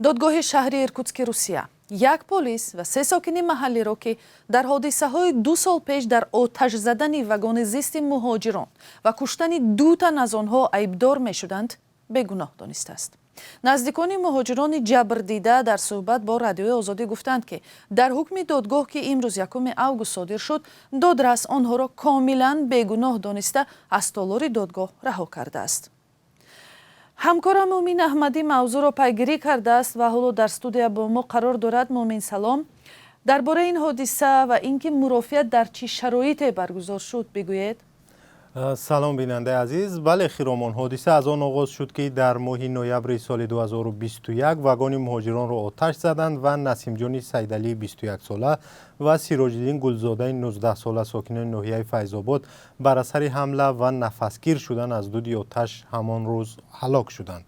Додгоҳи шаҳри Иркутски Русия як полис ва се сокини маҳаллиро, ки дар ҳодисаҳои 2 сол пеш дар оташ задани вагони зисти муҳоҷирон ва куштани ду тан аз онҳо айбдор мешуданд, бегуноҳ донистааст. Наздикони муҳоҷирони ҷабрдида дар суҳбат бо Радиои Озодӣ гуфтанд, ки дар ҳукми додгоҳ, ки имрӯз 1 август содир шуд, додрас онҳоро комилан бегуноҳ дониста, аз толори додгоҳ раҳо кардааст. Ҳамкорам Муъмин Аҳмадӣ мавзӯъро пайгирӣ кардааст ва ҳоло дар студия бо мо қарор дорад. Муъмин, салом. Дар бораи ин ҳодиса ва ин ки мурофиа дар чӣ шароите баргузор шуд, бигӯед. Салом, бинандаи азиз. Бале, Хиромон, ҳодиса аз он оғоз шуд, ки дар моҳи ноябри соли 2021 вагони муҳоҷиронро оташ заданд ва Насимҷони Сайдалии 21-сола ва Сироҷиддин Гулзодаи 19-сола, сокинони ноҳияи Файзобод, бар асари ҳамла ва нафасгир шудан аз дуди оташ ҳамон рӯз ҳалок шуданд.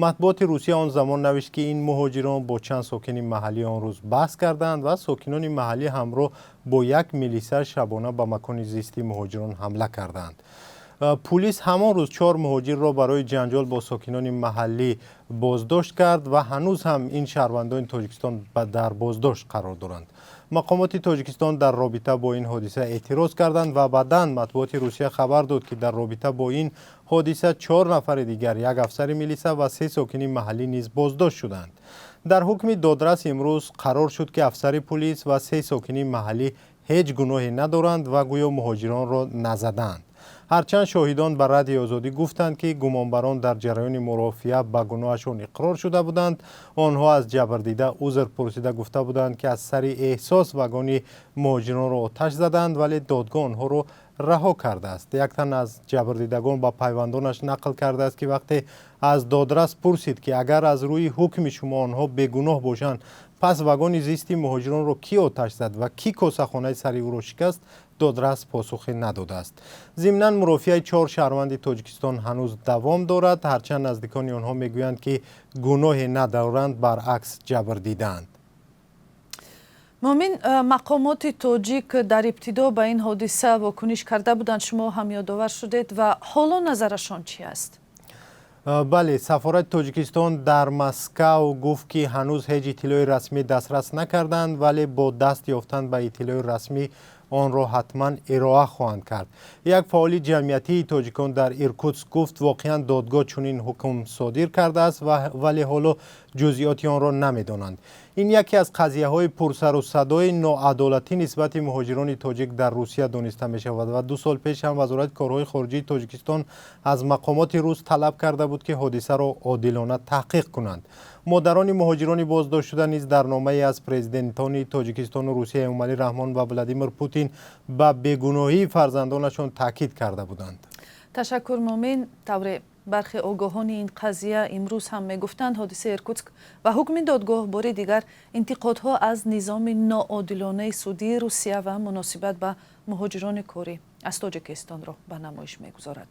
Матбуоти Русия он замон навишт, ки ин муҳоҷирон бо чанд сокини маҳаллӣ он рӯз баҳс карданд ва сокинони маҳаллӣ ҳамроҳ бо як милиса шабона ба макони зисти муҳоҷирон ҳамла карданд. Пулис ҳамон рӯз чор муҳоҷирро барои ҷанҷол бо сокинони маҳаллӣ боздошт кард ва ҳанӯз ҳам ин шаҳрвандони Тоҷикистон дар боздошт қарор доранд. Мақомоти Тоҷикистон дар робита бо ин ҳодиса эътироз карданд ва баъдан матбуоти Русия хабар дод, ки дар робита бо ин ҳодиса чор нафари дигар, як афсари милиса ва се сокини маҳаллӣ низ боздошт шуданд. Дар ҳукми додрас имрӯз қарор шуд, ки афсари пулис ва се сокини маҳаллӣ ҳеҷ гуноҳе надоранд ва гӯё муҳоҷиронро назадаанд. Ҳарчанд шоҳидон ба Радиои Озодӣ гуфтанд, ки гумонбарон дар ҷараёни мурофиа ба гуноҳашон иқрор шуда буданд. Онҳо аз ҷабрдида узр пурсида, гуфта буданд, ки аз сари эҳсос вагони муҳоҷиронро оташ заданд, вале додгоҳ онҳоро раҳо кардааст. Як тан аз ҷабрдидагон ба пайвандонаш нақл кардааст, ки вақте аз додрас пурсид, ки агар аз рӯи ҳукми шумо онҳо бегуноҳ бошанд, пас вагони зисти муҳоҷиронро кӣ оташ зад ва кӣ косахонаи сари ӯро шикаст, додрас посухе надодааст. Зимнан, мурофиаи чор шаҳрванди Тоҷикистон ҳанӯз давом дорад, ҳарчанд наздикони онҳо мегӯянд, ки гуноҳе надоранд, баръакс ҷабр дидаанд. Муъмин, мақомоти тоҷик дар ибтидо ба ин ҳодиса вокуниш карда буданд, шумо ҳам ёдовар шудед, ва ҳоло назарашон чӣ аст? Бале, сафорати Тоҷикистон дар Москав гуфт, ки ҳанӯз ҳеҷ иттилои расмӣ дастрас накарданд, вале бо даст ёфтан ба иттилои расмӣ онро ҳатман ироа хоҳанд кард. Як фаъоли ҷамъиятии тоҷикон дар Иркутск гуфт, воқеан додгоҳ чунин ҳукм содир кардааст, вале ҳоло ҷузъиёти онро намедонанд. Ин яке аз қазияҳои пурсару садои ноадолатӣ нисбати муҳоҷирони тоҷик дар Русия дониста мешавад ва 2 сол пеш ҳам Вазорати корҳои хориҷии Тоҷикистон аз мақомоти рус талаб карда буд, ки ҳодисаро одилона таҳқиқ кунанд. Модарони муҳоҷирони боздоштшуда низ дар номае аз президентони Тоҷикистону Русия, Эмомалӣ Раҳмон ва Владимир Путин, ба бегуноҳии фарзандонашон таъкид карда буданд. Ташаккур, Муъмин. Тавре бархе огоҳони ин қазия имрӯз ҳам мегуфтанд, ҳодисаи Иркутск ва ҳукми додгоҳ бори дигар интиқодҳо аз низоми ноодилонаи судии Русия ва муносибат ба муҳоҷирони корӣ аз Тоҷикистонро ба намоиш мегузорад.